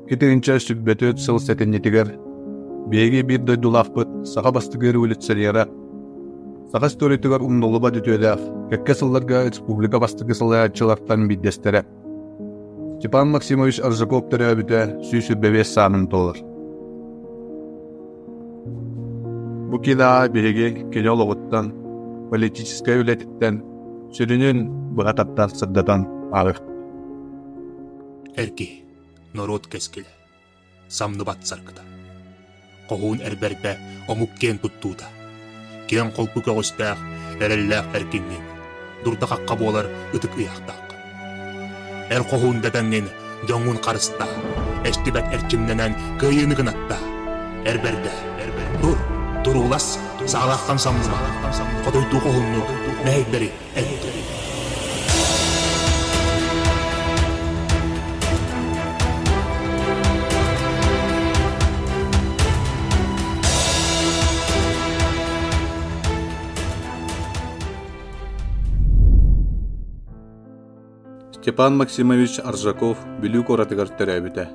Итинчэ сүбэтүт сыл сэтинньитигэр биһиги биир дойдулаахпыт саха бастакы революционера, саха историятыгар умнуллубат үтүөлээх, кэккэ сылларга республика бастакы салайааччылартан биирдэстэрэ Степан Максимович Аржаков төрөөбүтэ 125 саанын туолар. Бу киинэҕэ биһиги кини олоҕуттан, политическай үлэтиттэн сүрүнүн быһа тардан сырдатан ааҕыахпыт. Эр киһи, норуот кэскилэ, самныбат саргыта. Хоһуун эр бэрдэ омук киэн туттуута. Киэҥ холку көҕүстээх, эрэллээх эркиҥҥин, дурда-хахха буолар ытык ыйаахтааххын. Эр хоһуун дэтэҥҥин дьоҥҥун харыстаа, эстибэт эрчимнэнэн кыайыыны гынаттаа. Эр бэрдэ, тур, туруулас, саалаахтан самныма, хотуйдуу хоһуннук, мэһэйдэри эттэ. Степан Максимович Аржаков Бүлүү куоратыгар төрөөбүтэ.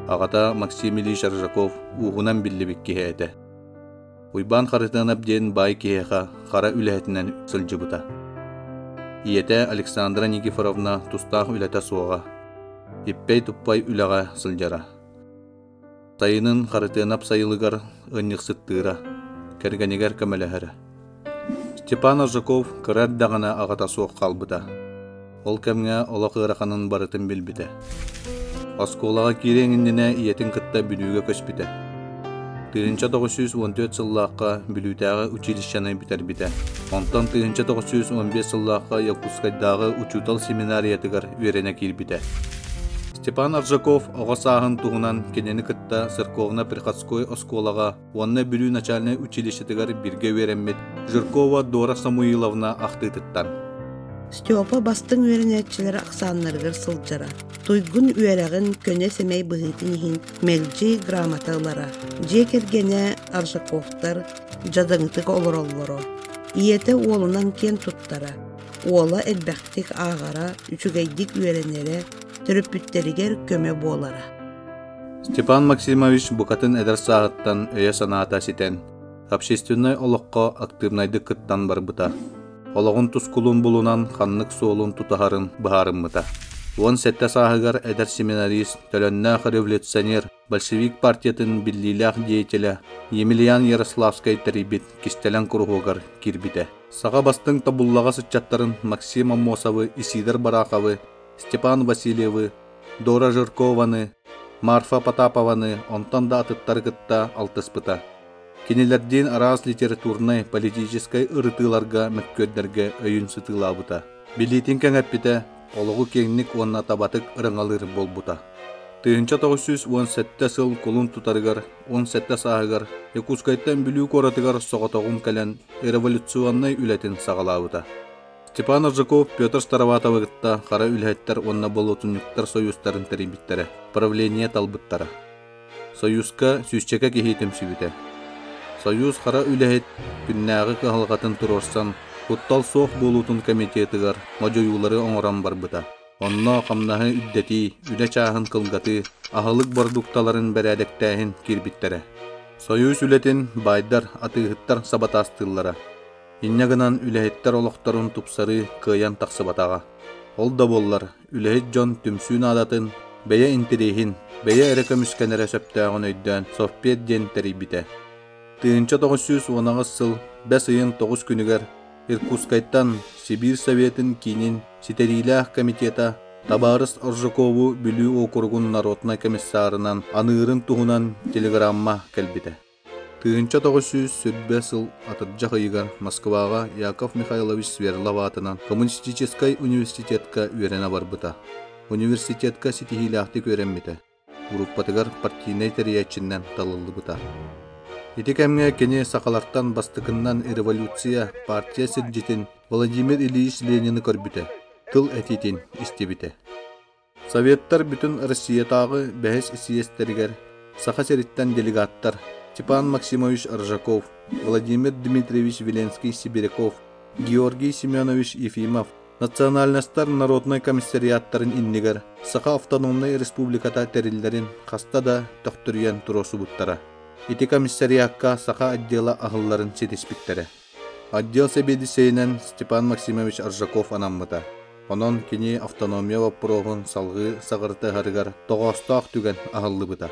Аҕата Максим Ильич Аржаков ууһунан биллибит киһи этэ. Уйбаан Харытыанап диэн баай киһиэхэ хара үлэһитинэн сылдьыбыта. Ийэтэ Александра Никифоровна тустаах үлэтэ суоҕа, иппэй-туппай үлэҕэ сылдьара. Сайынын Харытыанап сайылыгар ыанньыксыттыыра, кэргэнигэр көмөлөһөрө. Степан Аржаков кыра эрдэҕинэ аҕата суох хаалбыта. Ол кэмҥэ олох ыараханын барытын билбитэ. Оскуолаҕа киириэн иннинэ ийэтин кытта Бүлүүгэ көспүтэ. 1914 сыллаахха Бүлүүтээҕи училищены бүтэрбитэ. Онтон 1915 сыллаахха Якутскайдааҕы учуутал семинариятыгар үөрэнэ киирбитэ. Степан Аржаков оҕо сааһын туһунан кинини кытта церковно-приходской оскуолаҕа уонна Бүлүү начальнай училищетыгар бииргэ үөрэммит Жиркова Дора Самуиловна ахтыытыттан. Степа бастыҥ үөрэнээччилэр ахсааннарыгар сылдьара. Туйгун үөрэҕин көнө-сэмэй быһыытын иһин мэлдьи грамота ылара. Дьиэ кэргэнэ Аржаковтар дьадаҥытык олороллоро. Ийэтэ уолунан киэн туттара. Уола элбэхтик ааҕара, үчүгэйдик үөрэнэрэ, төрөппүттэригэр көмө буолара. Степан Максимович букатын эдэр сааһыттан өйө-санаата ситэн, общественнай олоххо актыыбынайдык кыттан барбыта. Олоҕун тускулун булунан ханнык суолун тутуһарын быһаарыммыта. 17 сааһыгар эдэр семинарист, төлөннөөх революционер, большевик партиятын биллиилээх деятелэ Емельян Ярославскай тэрийбит кистэлэҥ куруһуогар киирбитэ. Саха бастыҥ тобуллаҕас ыччаттарын Максим Аммосовы, Исидор Бараховы, Степан Васильевы, Дора Жиркованы, Марфа Потапованы, онтон да атыттары кытта алтыспыта. Кинилэрдиин араас литературнай, политическай ырытыыларга, мөккүөрдэргэ өйүн сытыылаабыта. Билиитин кэҥэппитэ, олоҕу киэҥник уонна табатык ырыҥалыыр буолбута. 1917 сыл кулун тутарыгар 17 сааһыгар Якутскайтан Бүлүү куоратыгар соҕотоҕун кэлэн революционнай үлэтин саҕалаабыта. Степан Аржаков Петр Староватовы кытта хара үлэһиттэр уонна болуотунньуктар союзтарын тэрийбиттэрэ, правление талбыттара. Союзка сүүсчэкэ киһи түмсүбүтэ. Союз хара үлэһит күннээҕи кыһалҕатын туруорсан, куттал суох буолуутун комитетыгар модьуйуулары оҥорон барбыта. Онно хамнаһы үрдэтии, үлэ чааһын кылгатыы, аһылык бородуукталарын бэрээдэктээһин киирбиттэрэ. Союз үлэтин баайдар, атыыһыттар сабатаастыыллара. Инньэ гынан үлэһиттэр олохторун тупсарыы кыайан тахсыбатаҕа. Ол да буоллар, үлэһит дьон түмсүү наадатын, бэйэ интэриэһин, бэйэ эрэ көмүскэнэрэ сөптөөҕүн өйдөөн Совпед диэн тэрийбитэ. 1918 сыл бэс ыйын 9 күнүгэр Иркутскайтан Сибиир Советын киинин ситэриилээх комитета табаарыс Аржакову Бүлүү уокуругун народнай комиссарынан аныырын туһунан телеграмма кэлбитэ. 1920 сыл атырдьах ыйыгар Москваҕа Яков Михайлович Свердлов аатынан Коммунистическай университетка үөрэнэ барбыта. Университетка ситиһиилээхтик үөрэммитэ. Группатыгар партийнай тэрийээччинэн талыллыбыта. Ити кэмҥэ кини сахалартан бастакыннан революция, партия сирдьитин Владимир Ильич Ленины көрбүтэ, тыл этиитин истибитэ. Советтар бүтүн Россиятааҕы бэһис съезтэригэр Саха сириттэн делегаттар Степан Максимович Аржаков, Владимир Дмитриевич Виленский-Сибиряков, Георгий Семенович Ефимов национальностар народнай комиссариаттарын иннигэр Саха автономнай республиката тэриллэрин хаста да төхтүрүйэн туруорсубуттара. Ити комиссариакка саха отдела аһылларын ситиспиттэрэ. Отдел сэбиэдиссэйинэн Степан Максимович Аржаков анаммыта. Онон кини автономия боппуруоһун салгыы саҕырытыһарыгар тоҕоостоох түгэн аһыллыбыта.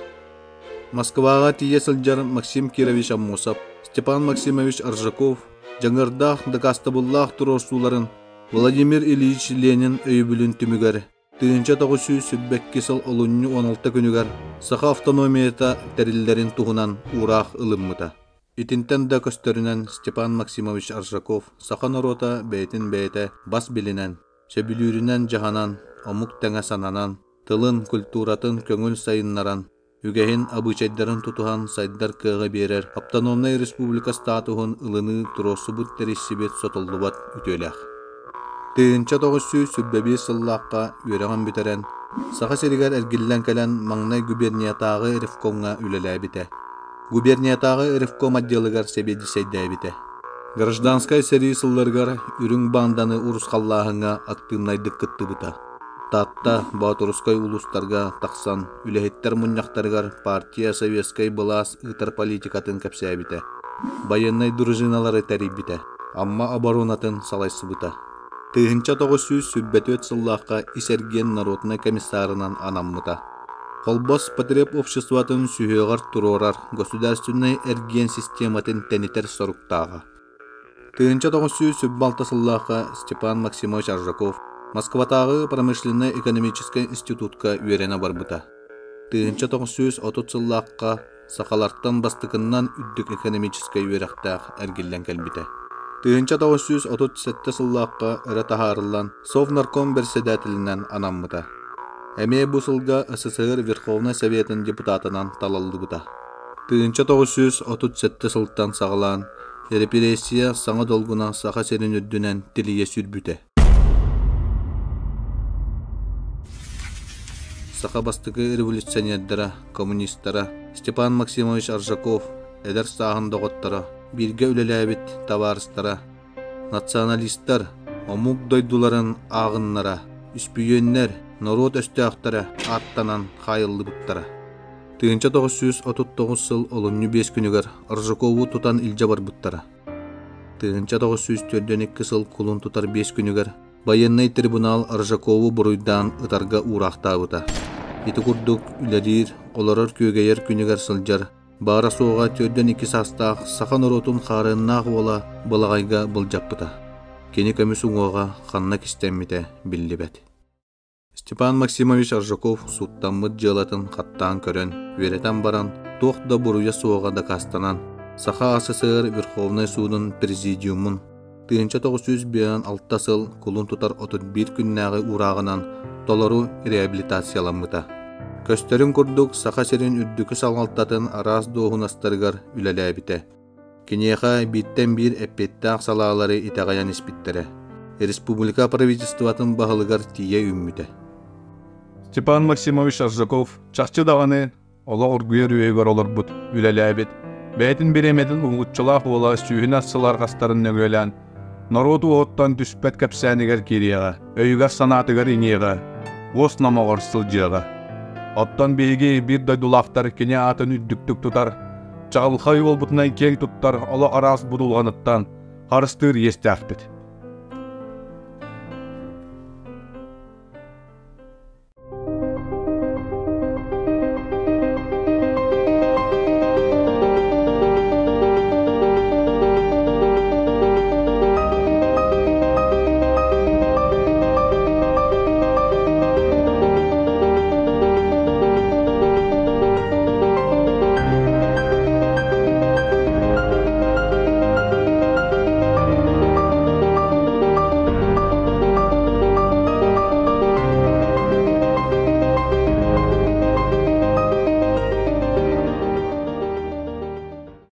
Москваҕа тиийэ сылдьар Максим Кирович Аммосов, Степан Максимович Аржаков дьаҥырдаах дакаастабыллаах туруорсууларын Владимир Ильич Ленин өйөбүлүн түмүгэр 1922 сыл олунньу 16 күнүгэр Саха автономията тэриллэрин туһунан уураах ылыммыта. Итинтэн да көстөрүнэн Степан Максимович Аржаков саха норуота бэйэтин бэйэтэ бас билинэн, сөбүлүүрүнэн дьаһанан, омук тэҥэ сананан, тылын, культуратын көҥүл сайыннаран, үгэһин абыычайдарын тутуһан сайдар кыаҕы биэрэр автономнай республика статуһун ылыныы туруорсубут тэрийсибит сотуллубат үтүөлээх. 1925 сыллаахха үөрэҕин бүтэрэн, Саха сиригэр эргиллэн кэлэн маҥнай губерниятааҕы ревкомҥа үлэлээбитэ. Губерниятааҕы ревком отделыгар сэбиэдиссэйдээбитэ. Гражданскай сэрии сылларыгар үрүҥ баанданы урусхаллааһыҥҥа актыыбынайдык кыттыбыта. Таатта, Боотурускай улуустарга тахсан, үлэһиттэр мунньахтарыгар партия советскай былаас ыытар политикатын кэпсээбитэ, байыаннай дружиналары тэрийбитэ, Амма оборонатын салайсыбыта. 1924 сыллаахха ис эргиэн народнай комиссарынан анаммыта. Холбос потребобществотын сүһүөҕэр туруорар государственнай эргиэн систематын тэнитэр соруктааҕа. 1926 сыллаахха Степан Максимович Аржаков Москватааҕы промышленнай-экономическай институтка үөрэнэ барбыта. 1930 сыллаахха сахалартан бастакыннан үрдүк экономическай үөрэхтээх эргиллэн кэлбитэ. 1937 сыллаахха өрө таһаарыллан Совнарком бэрэссэдээтэлинэн анаммыта. Эмиэ бу сылга СССР Верховнай Советын депутатынан талыллыбыта. 1937 сылтан саҕалаан Репрессия саҥа долгуна Саха сирин үрдүнэн тилийэ сүүрбүтэ. Саха бастакы революционердара, коммунистара Степан Максимович Аржаков, эдэр сааһын доҕотторо, бииргэ үлэлээбит табаарыстара, националистар, омук дойдуларын ааҕыннара, үспүйүөннэр, норуот өстөөхтөрө ааттанан хаайыллыбыттара. 1939 сыл олунньу биэс күнүгэр Аржакову тутан илдьэ барбыттара. 1942 сыл кулун тутар биэс күнүгэр байыаннай трибунал Аржакову буруйдаан ытарга уураахтаабыта. Ити курдук үлэлиир, олорор күөгэйэр күнүгэр сылдьар, баара-суоҕа 42 саастаах саха норуотун хаарыаннаах уола былаҕайга былдьаппыта. Кини көмүс уҥуоҕа ханна кистэммитэ биллибэт. Степан Максимович Аржаков сууттаммыт дьыалатын хаттаан көрөн, үөрэтэн баран, туох да буруйа суоҕа дакаастанан, Саха АССР Верховнай Суудун Президиумун 1956 сыл кулун тутар 31 күннээҕи уурааҕынан толору реабилитацияламмыта. Көстөрүн курдук, Саха сирин үрдүкү салалтатын араас дуоһунастарыгар үлэлээбитэ. Киниэхэ бииртэн биир эппиэттээх салаалары итэҕэйэн испиттэрэ. Республика правительствотын баһылыгар тиийэ үүммүтэ. Степан Максимович Аржаков чахчы даҕаны олох оргуйар үөһүгэр олорбут, үлэлээбит, бэйэтин бириэмэтин уһулуччулаах уола сүүһүнэн сыл арҕастарын нөҥүөлээн, норуот уоһуттан түспэт кэпсээнигэр киириэҕэ, өйүгэр-санаатыгар иҥиэҕэ, уос номоҕор сылдьыаҕа. Оттон биһиги биир дойдулаахтар кини аатын үрдүктүк тутар, чаҕылхай уолбутунан киэҥ туттар олох араас будулҕаныттан харыстыыр иэстээхпит.